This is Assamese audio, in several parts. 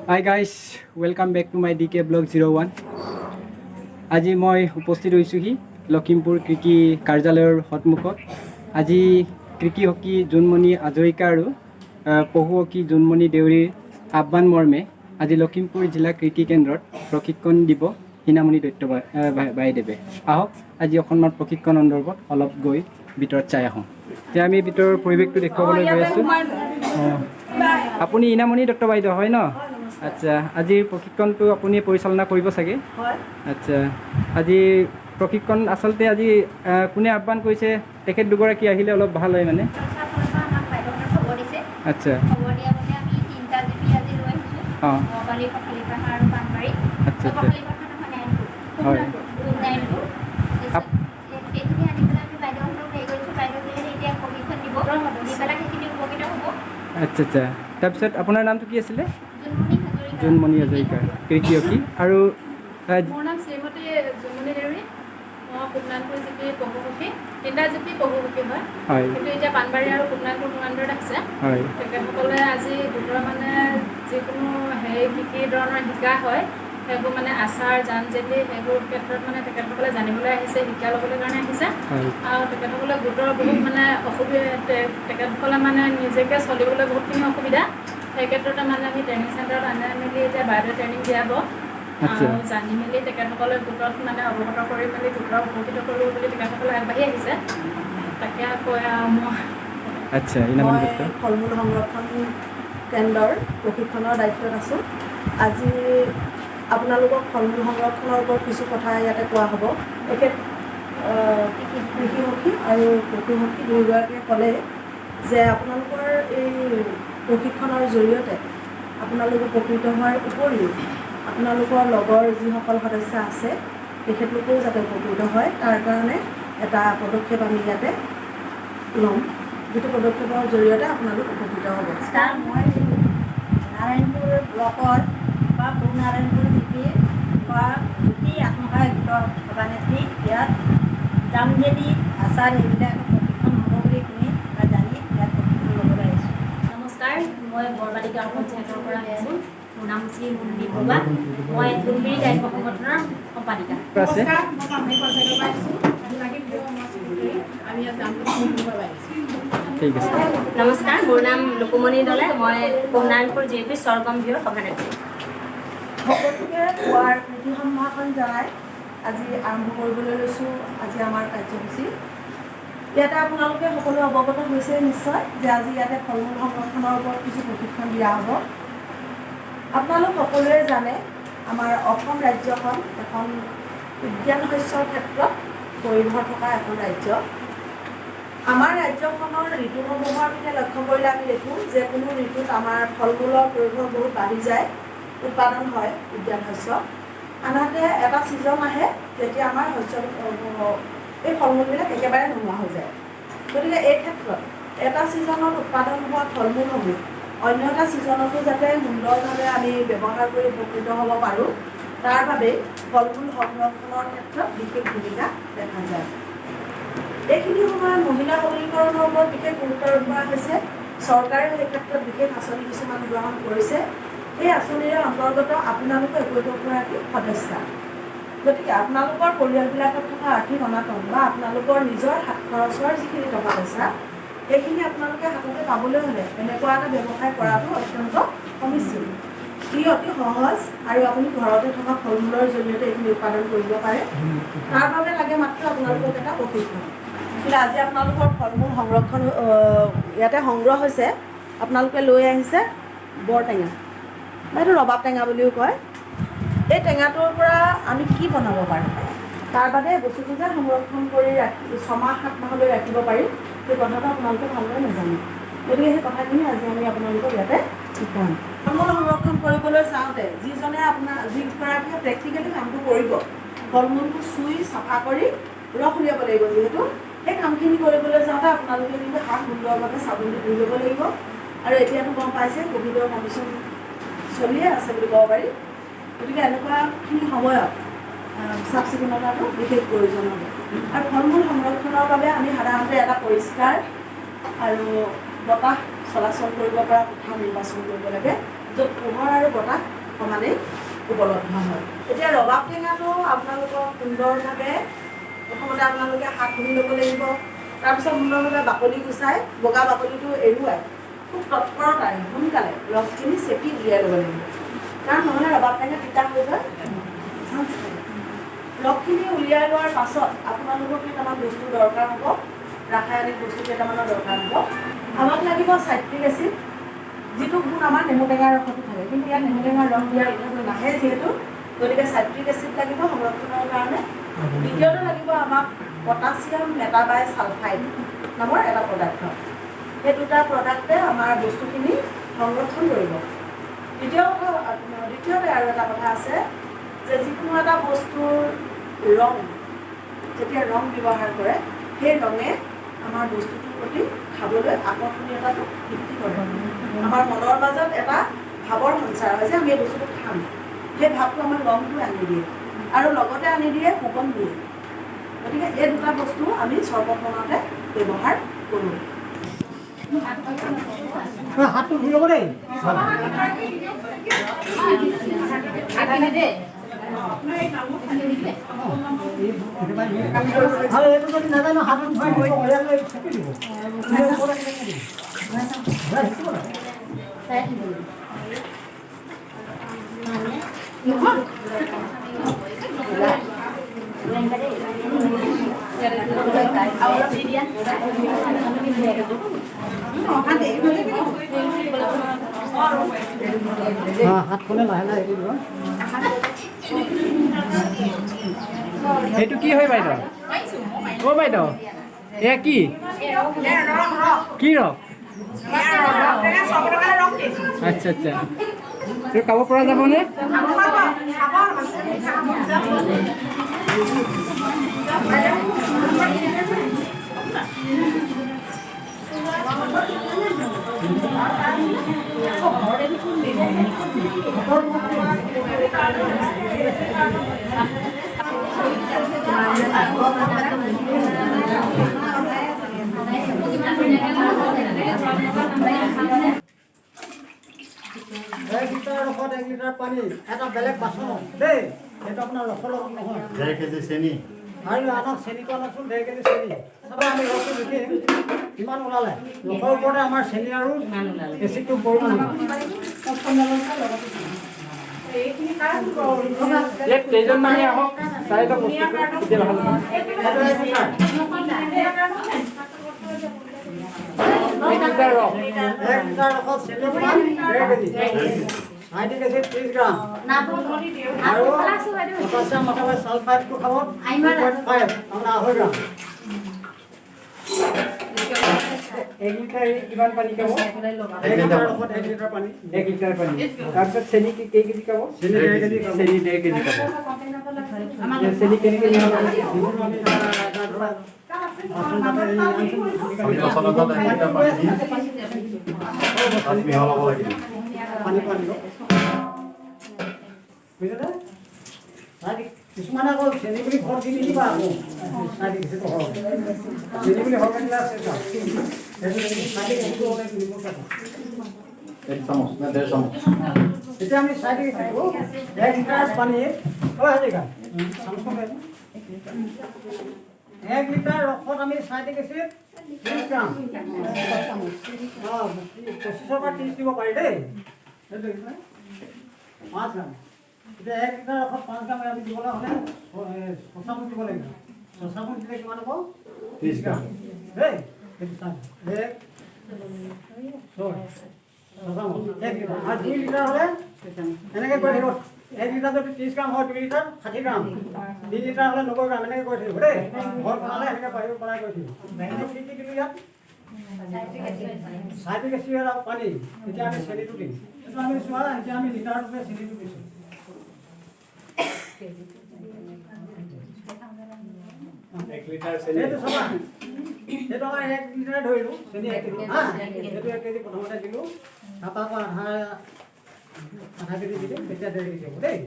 Hi guys, welcome back to my DK Blog 01. আজি মই উপস্থিত হৈছোঁহি লখিমপুৰ কৃষি কাৰ্যালয়ৰ সন্মুখত। আজি কৃষি সখী জোনমণি হাজৰিকা আৰু পশু সখী জোনমণি দেউৰীৰ আহ্বান মৰ্মে আজি লখিমপুৰ জিলা কৃষি কেন্দ্ৰত প্ৰশিক্ষণ দিব হীনামণি দত্ত বাইদেৱে। আহক, আজি অকণমান প্ৰশিক্ষণ সন্দৰ্ভত অলপ গৈ ভিতৰত চাই আহোঁ। এতিয়া আমি ভিতৰৰ পৰিৱেশটো দেখুৱাবলৈ গৈ আছোঁ। অঁ, আপুনি ইনামণি দত্ত বাইদেউ হয় ন? আচ্ছা, আজিৰ প্ৰশিক্ষণটো আপুনি পৰিচালনা কৰিব চাগে? হয়। আচ্ছা, আজি প্ৰশিক্ষণ আচলতে আজি কোনে আহ্বান কৰিছে? তেখেত দুগৰাকী আহিলে অলপ ভাল হয় মানে। ফালৰ পৰা আমাক বাইদেউহঁতে খবৰ দিছে। খবৰ দিয়া মতে আমি তিনিটা জিপি আজি লৈ আহিছোঁ। বৰবালি, পথালি পাহাৰ আৰু পাণবাৰী। আচ্ছা আচ্ছা পথালি পাহাৰ নহয়, নাৰায়ণপুৰ। নাৰায়ণপুৰ। তাৰপিছত সেইখিনি আনি পেলাই আমি বাইদেউহঁতক হেৰি কৰিছোঁ। বাইদেউ যিহেতু এতিয়া প্ৰশিক্ষণ দিব, দি পেলাই সেইখিনি উপকৃত হ'ব। আচ্ছা, তাৰপিছত আপোনাৰ নামটো কি আছিলে? জোনমণি হাজৰিকা। জোনমণি হাজৰিকা, কৃষি সখী আৰু মোৰ নাম শ্ৰীমতী জোনমণি দেউৰী। মই পূবনাৰায়ণপুৰ জিপি পশুসখী। তিনিটা জিপি পশুসখী হয়। কিন্তু এতিয়া পাণবাৰী আৰু পূবনাৰায়ণপুৰ মোৰ আণ্ডাৰত আহিছে। তেখেতসকলে আজি গোটৰ মানে যিকোনো হেৰি কৃষি ধৰণৰ শিকা হয়, সেইবোৰ মানে আচাৰ, জাম জেলি, সেইবোৰ ক্ষেত্ৰত মানে তেখেতসকলে জানিবলৈ আহিছে, শিক্ষা ল'বলৈ কাৰণে আহিছে। আৰু তেখেতসকলে গোটৰ বহুত মানে অসুবিধা, তেখেতসকলে মানে নিজকে চলিবলৈ বহুতখিনি অসুবিধা। সেই ক্ষেত্ৰতে মানে আমি ট্ৰেইনিং চেণ্টাৰত আনাই মেলি এতিয়া বাইদেউ ট্ৰেইনিং দিয়াব। আৰু জানি মেলি তেখেতসকলে গোটত মানে অৱগত কৰি মেলি গোটৰ উপকৃত কৰিব বুলি তেখেতসকলে আগবাঢ়ি আহিছে। তাকে কয় আৰু মই। আচ্ছা, ইনামণি মই দত্ত। ফল মূল সংৰক্ষণ কেন্দ্ৰৰ প্ৰশিক্ষণৰ দায়িত্বত আছোঁ। আজি আপোনালোকক ফল মূল সংৰক্ষণৰ ওপৰত কিছু কথা ইয়াতে কোৱা হ'ব। তেখেত কৃষি সখী আৰু পশু সখী দুয়োগৰাকীয়ে ক'লে যে আপোনালোকৰ এই প্ৰশিক্ষণৰ জৰিয়তে আপোনালোক উপকৃত হোৱাৰ উপৰিও আপোনালোকৰ লগৰ যিসকল সদস্য আছে, তেখেতলোকেও যাতে উপকৃত হয়, তাৰ কাৰণে এটা পদক্ষেপ আমি ইয়াতে ল'ম, যিটো পদক্ষেপৰ জৰিয়তে আপোনালোক উপকৃত হ'ব। নমস্কাৰ, মই নাৰায়ণপুৰ ব্লকৰ বা পূব নাৰায়ণপুৰ জিপিৰ বা জ্যোতি আত্মসহায়ক গোটৰ সভানেত্ৰী। ইয়াত জাম জেলি, আচাৰ এইবিলাক প্ৰশিক্ষণ হ'ব বুলি শুনি বা জানি ইয়াত প্ৰশিক্ষণ ল'বলৈ আহিছোঁ। নমস্কাৰ, মই বৰবালি গাঁও পঞ্চায়তৰ পৰা আহিছোঁ। মোৰ নাম শ্ৰী মুন্নী বৰুৱা। মই ধুনবিৰি গ্ৰাম্য সংগঠনৰ সম্পাদিকা। আছে। নমস্কাৰ, মই পামহি পঞ্চায়তৰ পৰা আহিছোঁ। জোনাকী ভিডিঅ' মই ছেক্ৰেটাৰী। আমি ইয়াত যাম বুলি কৰিব আহিছোঁ। ঠিক আছে। নমস্কাৰ, মোৰ নাম লুকুমণি দলে। মই পূব নাৰায়ণপুৰ জিপি স্বৰ্গম ভিউৰ সভানেত্ৰী। সকলোকে পুৱাৰ প্ৰীতি সম্ভাষণ জনাই আজি আৰম্ভ কৰিবলৈ লৈছোঁ আজি আমাৰ কাৰ্যসূচী। ইয়াতে আপোনালোকে সকলোৱে অৱগত হৈছে নিশ্চয় যে আজি ইয়াতে ফল মূল সংৰক্ষণৰ ওপৰত কিছু প্ৰশিক্ষণ দিয়া হ'ব। আপোনালোক সকলোৱে জানে, আমাৰ অসম ৰাজ্যখন এখন উদ্যান শস্যৰ ক্ষেত্ৰত পৰিভৰ থকা এখন ৰাজ্য। আমাৰ ৰাজ্যখনৰ ঋতুসমূহৰ পিনে লক্ষ্য কৰিলে আমি দেখোঁ যে কোনো ঋতুত আমাৰ ফল মূলৰ প্ৰয়োভৰ বহুত বাঢ়ি যায়, উৎপাদন হয় উদ্যান শস্য। আনহাতে এটা ছিজন আহে যেতিয়া আমাৰ শস্য এই ফল মূলবিলাক একেবাৰে নোহোৱা হৈ যায়। গতিকে এই ক্ষেত্ৰত এটা ছিজনত উৎপাদন হোৱা ফল মূলসমূহ অন্য এটা ছিজনতো যাতে সুন্দৰভাৱে আমি ব্যৱহাৰ কৰি উপকৃত হ'ব পাৰোঁ, তাৰ বাবেই ফল মূল সংৰক্ষণৰ ক্ষেত্ৰত বিশেষ ভূমিকা দেখা যায়। এইখিনি সময়ত মহিলা সবলীকৰণৰ ওপৰত বিশেষ গুৰুত্ব আৰোপ কৰা হৈছে। চৰকাৰেও এই ক্ষেত্ৰত বিশেষ আঁচনি কিছুমান গ্ৰহণ কৰিছে। এই আঁচনিৰ অন্তৰ্গত আপোনালোকো একো একোগৰাকী সদস্যা। গতিকে আপোনালোকৰ পৰিয়ালবিলাকত থকা আৰ্থিক অনাটন বা আপোনালোকৰ নিজৰ হাত খৰচৰ যিখিনি টকা পইচা, সেইখিনি আপোনালোকে হাততে পাবলৈ হ'লে এনেকুৱা এটা ব্যৱসায় কৰাটো অত্যন্ত সমীচীন। ই অতি সহজ আৰু আপুনি ঘৰতে থকা ফল মূলৰ জৰিয়তে এইখিনি উৎপাদন কৰিব পাৰে। তাৰ বাবে লাগে মাত্ৰ আপোনালোকক এটা প্ৰশিক্ষণ। কিন্তু আজি আপোনালোকৰ ফল মূল সংৰক্ষণ ইয়াতে সংগ্ৰহ হৈছে। আপোনালোকে লৈ আহিছে বৰটেঙা বা এইটো ৰবাব টেঙা বুলিও কয়। এই টেঙাটোৰ পৰা আমি কি বনাব পাৰোঁ, তাৰ বাদে বস্তুটো যে সংৰক্ষণ কৰি ৰাখি 6 মাহ 7 মাহলৈ ৰাখিব পাৰি, সেই কথাটো আপোনালোকে ভালদৰে নাজানে। গতিকে সেই কথাখিনি আজি আমি আপোনালোকক ইয়াতে শিকাম। ফল মূল সংৰক্ষণ কৰিবলৈ যাওঁতে যিজনে আপোনাৰ যিগৰাকীয়ে প্ৰেক্টিকেলি কামটো কৰিব, ফল মূলবোৰ চুই চাফা কৰি ৰস উলিয়াব লাগিব যিহেতু, সেই কামখিনি কৰিবলৈ যাওঁতে আপোনালোকে কিন্তু হাত সুন্দৰভাৱে চাবোন দি ধুই ল'ব লাগিব। আৰু এতিয়াতো গম পাইছে, ক'ভিডৰ কণ্ডিশ্যন চলিয়ে আছে বুলি ক'ব পাৰি। গতিকে এনেকুৱাখিনি সময়ত চাফ চিকুণতাটো বিশেষ প্ৰয়োজন হ'ব। আৰু ফল মূল সংৰক্ষণৰ বাবে আমি সাধাৰণতে এটা পৰিষ্কাৰ আৰু বতাহ চলাচল কৰিব পৰা কোঠা নিৰ্বাচন কৰিব লাগে, য'ত পোহৰ আৰু বতাহ সমানেই উপলব্ধ হয়। এতিয়া ৰবাব টেঙাটো আপোনালোকক সুন্দৰভাৱে প্ৰথমতে আপোনালোকে হাত ধুই ল'ব লাগিব। তাৰপিছত সুন্দৰভাৱে বাকলি গুচাই বগা বাকলিটো এৰুৱাই খুব তৎপৰতাৰে সোনকালে ৰসখিনি চেপি উলিয়াই ল'ব লাগিব, কাৰণ নহ'লে ৰবাব টেঙা তিতা হৈ যোৱাৰ চান্স থাকে। ৰসখিনি উলিয়াই লোৱাৰ পাছত আপোনালোকৰ কেইটামান বস্তুৰ দৰকাৰ হ'ব, ৰাসায়নিক বস্তু কেইটামানৰ দৰকাৰ হ'ব। আমাক লাগিব চাইট্ৰিক এচিড, যিটো গুণ আমাৰ নেমু টেঙাৰ ৰসতো থাকে, কিন্তু ইয়াত নেমু টেঙাৰ ৰস দিয়াৰ কথাটো নাহে যিহেতু, গতিকে চাইট্ৰিক এচিড লাগিব সংৰক্ষণৰ কাৰণে। দ্বিতীয়তে লাগিব আমাক পটাছিয়াম মেটাবাই ছালফাইড নামৰ এটা পদাৰ্থ। সেই দুটা প্ৰডাক্টে আমাৰ বস্তুখিনি সংৰক্ষণ কৰিব। দ্বিতীয়তে আৰু এটা কথা আছে যে যিকোনো এটা বস্তুৰ ৰং, যেতিয়া ৰং ব্যৱহাৰ কৰে, সেই ৰঙে আমাৰ বস্তুটোৰ প্ৰতি খাবলৈ আকৰ্ষণীয়তাটো বৃদ্ধি কৰে। আমাৰ মনৰ মাজত এটা ভাৱৰ সঞ্চাৰ হয় যে আমি এই বস্তুটো খাম। সেই ভাৱটো আমাৰ ৰংটোৱে আনি দিয়ে আৰু লগতে আনি দিয়ে সুগন্ধিয়ে। গতিকে এই দুটা বস্তু আমি চৰবত বনাওঁতে ব্যৱহাৰ কৰোঁ। হাতটো ধুই ল'ব দেই। আৰু এইটো যদি নাজানো, হাতত ধুৱাই দিব, চেপি দিব। হাতখনে লাহে লাহে দিব। সেইটো কি হয় বাইদেউ? অ' বাইদেউ, এয়া কি কি ৰস? আচ্ছা আচ্ছা, এইটো খাব পৰা যাবনে? 1 লিটাৰ ৰসত 1 লিটাৰ পানী, এটা বেলেগ বাচনত দেই, সেইটো আপোনাৰ ৰসৰ লগত নহয়। 1.5 কেজি চেনি। আৰু আনক চেনিটো আনকচোন, 1.5 কেজি চেনি। চাবা, আমি ৰসটো জুখিম কিমান ওলালে। ৰসৰ ওপৰতে আমাৰ চেনি আৰু এচিডটোৰ পৰিমাণ হ'ব। ইয়াত কেইজন মানুহে আহক, চাই লওক বস্তুটো, তেতিয়া ভাল হ'ব। সেইটো 1 লিটাৰ। 1 লিটাৰ ৰস। 1 লিটাৰ ৰসত চেনি কিমান? 1.5 কেজি। চাইট্ৰিক এচিড 30 গ্ৰাম আৰু পটাছিয়াম অথবা ছালফাইডটো খাব 2.5, তাৰমানে 2.5 গ্ৰাম। 1 লিটাৰ কিমান পানী খাব? 1 লিটাৰ ৰসত 1 লিটাৰ পানী। 1 লিটাৰ পানী, তাৰপিছত চেনি কেই কেজি খাব? চেনি 1.5 কেজি খাব। চেনি 1.5 কেজি খাব। এতিয়া চেনি কেনেকৈ মিহলাব? আমি এটা ধৰা বাচন তাতে এই আনচোন। আমি বাচন এটাত 1 লিটাৰ পানী দি তাত মিহলাব লাগিব। পানীটো আনিব, বুজিছেনে? কিছুমানে আকৌ চেনি বুলি ঘৰত দি নিদিবা আকৌ। চাই দিছে ঘৰত চেনি বুলি সৰহকৈ দিলে আছে। সেইটো চাই দিছে নিমখ এটা। 1 চামুচ নে 1.5 চামুচ? এতিয়া আমি চাই দিছোঁ 1 লিটাৰ পানীত, অ' হাজৰিকা, চামুচখন লৈ আহচোন। 1 লিটাৰ ৰসত আমি চাইট্ৰিক এচিড 30 গ্ৰাম, অঁ, 25ৰ পৰা 30 দিব পাৰি দেই। সেইটো দেখিছেনে? 5 গ্ৰাম। এতিয়া 1 লিটাৰ ৰসত 5 গ্ৰাম আমি দিবলৈ হ'লে 6 চামুচ দিব লাগিব। 6 চামুচ দিলে কিমান হ'ব? 30 গ্ৰাম। দেই, সেইটো চাই এক ছয় 6 চামুচ 1 লিটাৰ। আৰু 2 লিটাৰ হ'লে এনেকৈ গৈ থাকিব। 1 লিটাৰ যদি 30 গ্ৰাম হয়, 2 লিটাৰ 60 গ্ৰাম, 3 লিটাৰ হ'লে 90 গ্ৰাম, এনেকৈ গৈ থাকিব দেই। ঘৰত বনালে এনেকৈ পাৰিব বনাই গৈ থাকিব। এতিয়া কি কি দিলোঁ ইয়াত? চাইট্ৰিক এচিড আৰু পানী। এতিয়া আমি চেনিটো দিম। সেইটো আমি চোৱা, এতিয়া আমি লিটাৰটোতে চেনিটো দিছোঁ। 1 লিটাৰ চেনি। সেইটো চাবা, সেইটো আমাৰ 1 লিটাৰ ধৰিলোঁ চেনি 1 কেজি, হা, সেইটো 1 কেজি প্ৰথমতে দিলোঁ। তাৰপৰা আকৌ আধা আধা কেজি দি দিম, তেতিয়া 1.5 কেজি হ'ব দেই।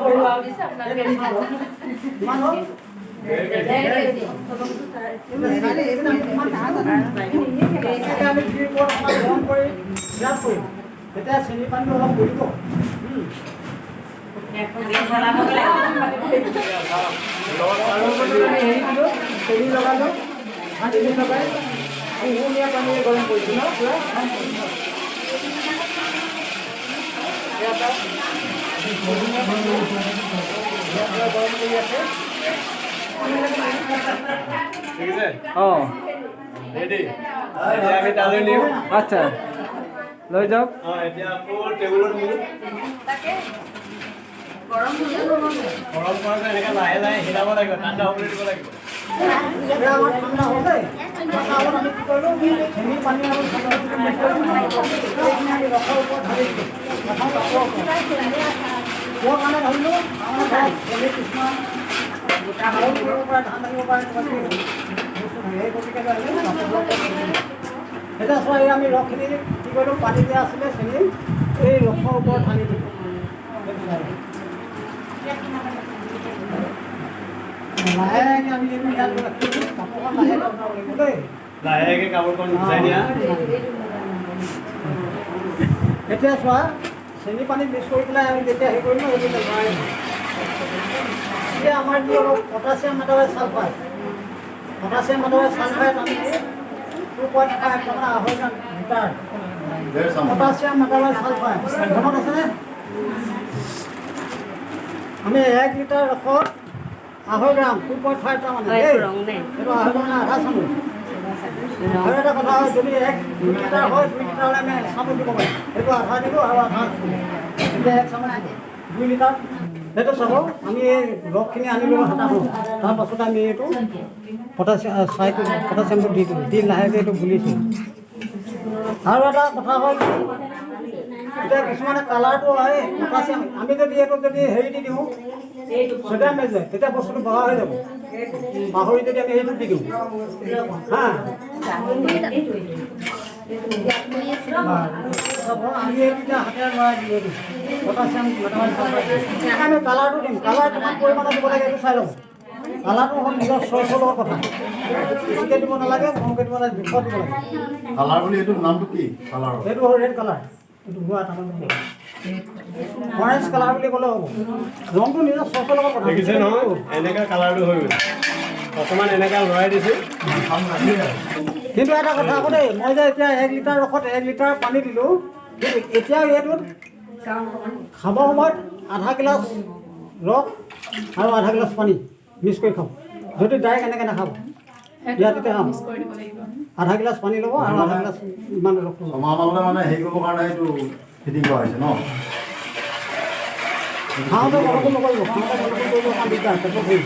পৰুৱাও দিছে আপোনালোকে। কিমান হ'ল? এতিয়া আমি জুইৰ ওপৰত অকণমান গৰম কৰি ফিল কৰিম। তেতিয়া চেনি পানীটো অলপ পৰিব। আমি হেৰি দিলোঁ, চেনি লগালোঁ, চেনি লগাই কুহুমীয়া পানীৰে গৰম কৰিছোঁ ন পূৰা। গৰম কৰি আছে। ঠিক আছে। অঁ, ৰেডি। এতিয়া আমি তালৈ নিওঁ। আচ্ছা, লৈ যাওক। অঁ, এতিয়া আকৌ টেবুলত নিওঁ। গৰম কৰোঁতে এনেকৈ লাহে লাহে হিলাব লাগিব, ঠাণ্ডা হ'বলৈ দিব লাগিব। ঠাণ্ডা হ'ল দেই। ঠাণ্ডা হ'ল, আমি কি কৰিলোঁ, চেনি পানী আৰু আমি ৰসৰ ওপৰত ঢালি দিলোঁ। প্ৰথম কাপোৰৰ ওপৰত কিয় কাৰণে ঢালিলোঁ, আমাৰ ধৰক চেনি কিছুমান গৰম কৰিব পাৰে, ধান ঢালিব পাৰে, কিবা কিবি বস্তু থাকে। সেই গতিকে আমি কাপোৰৰ ওপৰত ঢালি দিলোঁ। এতিয়া চোৱা, এই আমি ৰসখিনি কি কৰিলোঁ, পানী দিয়া আছিলে চেনি, এই ৰসৰ ওপৰত ঢালি দিলোঁ। লাহেকৈ আমি এইটো ইয়াত ৰাখিছোঁ, কাপোৰখন লাহেকৈ বনাব লাগিব দেই। লাহেকৈ কাপোৰখন গুচাই দিয়া। এতিয়া চোৱা, চেনি পানী মিক্স কৰি পেলাই আমি যেতিয়া হেৰি কৰিম, এইটো লৰাই এতিয়া আমাৰ কি হ'ব, পটাছিয়াম মেটাবাইট ছালফাইড, পটাছিয়াম মেটাবাইট ছালফাইড আমি 2.5, তাৰমানে 2.5 গ্ৰাম লিটাৰ ডেৰ চামুচ। পটাছিয়াম মেটাবাইট ছালফাইড মনত আছেনে? আমি 1 লিটাৰ ৰসত 2.5 গ্ৰাম, 2.5 তাৰমানে দেই, এইটো 2.5 গ্ৰাম মানে আধা চামুচ। আৰু এটা কথা হয়, যদি 1 লিটাৰ হয়, 2 লিটাৰলৈ আমি 1 চামুচ দিব পাৰিম। সেইটো আধা দিলোঁ আৰু আধা এতিয়া 1 চামুচ দিলোঁ, 2 লিটাৰ। সেইটো চাব, আমি এই ৰসখিনি আনিলোঁ হাতাখন, তাৰপাছত আমি এইটো পটাছিয়াম চাইটো পটাছিয়ামটো দি দিলোঁ, দি লাহেকৈ এইটো গুলিছোঁ। আৰু এটা কথা হ'ল, এতিয়া কিছুমানে কালাৰটো আহে পটাছিয়াম, আমি যদি এইটো যদি হেৰি দি দিওঁ ছডিয়াম মেজে, তেতিয়া বস্তুটো বগা হৈ যাব। পাহৰি যদি আমি এইটো দি দিওঁ, হা, আমি এইটো এতিয়া হাতেৰে লৰাই দিলোঁ, এইটো পটাছিয়াম আমি কালাৰটো দিম। কালাৰ কিমান পৰিমাণৰ দিব লাগে এইটো চাই ল'ব। কালাৰটো হ'ল নিজৰ চইচৰ লগত কথা, বেছিকৈ দিব নালাগে, কমকৈ দিব নালাগে, জোখত দিব লাগে। কালাৰ বুলি এইটো নামটো কি কালাৰৰ? সেইটো হ'ল ৰেড কালাৰ, এইটো হোৱা তাৰমানে অৰেঞ্জ কালাৰ বুলি ক'লে হ'ব। ৰংটো নিজৰ চইচৰ লগত কথা। দেখিছে নহয়, এনেকুৱা কালাৰটো হৈ গৈছে। অকণমান এনেকুৱা লৰাই দিছোঁ। কিন্তু এটা কথা আকৌ দেই, মই যে এতিয়া 1 লিটাৰ ৰসত 1 লিটাৰ পানী দিলোঁ, কিন্তু এতিয়া এইটোত খাব সময়ত আধা গিলাচ ৰস আৰু আধা গিলাচ পানী মিক্স কৰি খাব। যদি ডাইৰেক্ট এনেকৈ নাখাব, ইয়াত তেতিয়া খাম মিক্স কৰি দিব লাগিব। আধা গিলাচ পানী ল'ব আৰু আধা গিলাচ ইমান ৰস ল'ব। ছমাহ মানে হেৰি কৰিবৰ কাৰণে এইটো ফিটিং কৰা হৈছে ন? খাওঁতে গণ্ডগোল নকৰিব, খাওঁতে গণ্ডগোল কৰিব অকণমান দিগদাৰ, পেটত ধৰিব।